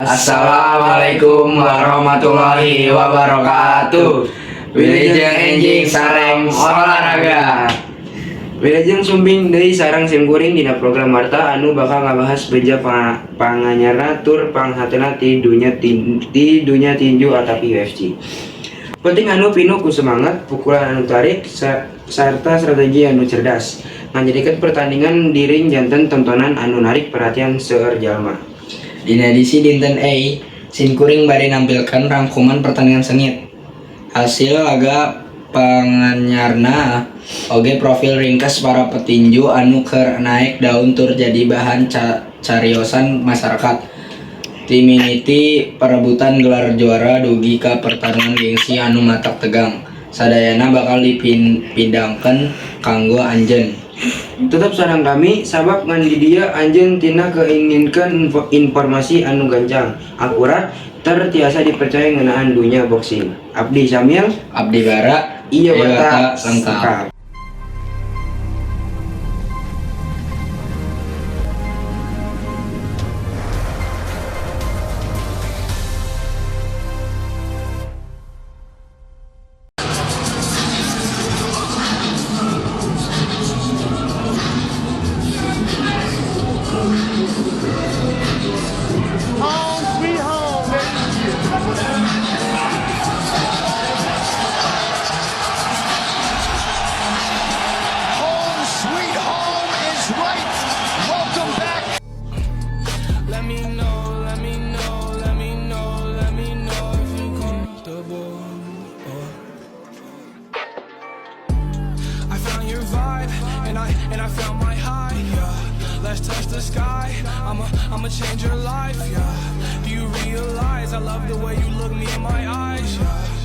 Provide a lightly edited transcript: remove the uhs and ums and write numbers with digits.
Assalamualaikum warahmatullahi wabarakatuh. Wilujeng enjing sareng olahraga. Wilujeng sumping deui sareng simkuring dina program Warta anu bakal ngabahas beja panganyarna tur panghatena ti dunya tinju atapi UFC. Penting anu pinuh ku semangat, pukulan anu tarik, sarta strategi anu cerdas ngajadikeun pertandingan di ring janten tontonan anu narik perhatian seueur jalma. Dina edisi dinten E, simkuring bade nampilkan rangkuman pertandingan sengit. Hasil laga panganyarna oge profil ringkas para petinju anu keur naek daun tur jadi bahan cariosan masyarakat. Ti mimiti perebutan gelar juara dugi ka pertarungan gengsi anu matak tegang. Sadayana bakal dipindangkeun kanggo anjeun. Tetap sareng kami, sabab ngan di dieu anjeun tina kengingkeun informasi anu gancang, akurat, tur tiasa dipercaya ngeunaan dunya boxing. Abdi Syamil, Abdi Bara, ieu ieu warta warta lengkap. lengkap. Home sweet home, baby. Home sweet home is right. Welcome back. Let me know, let me know, let me know, let me know if you comfortable. Oh. I found your vibe and I found my high. Yeah. Let's touch the sky. I'ma change your life. Yeah. Do you realize I love the way you look me in my eyes? Yeah.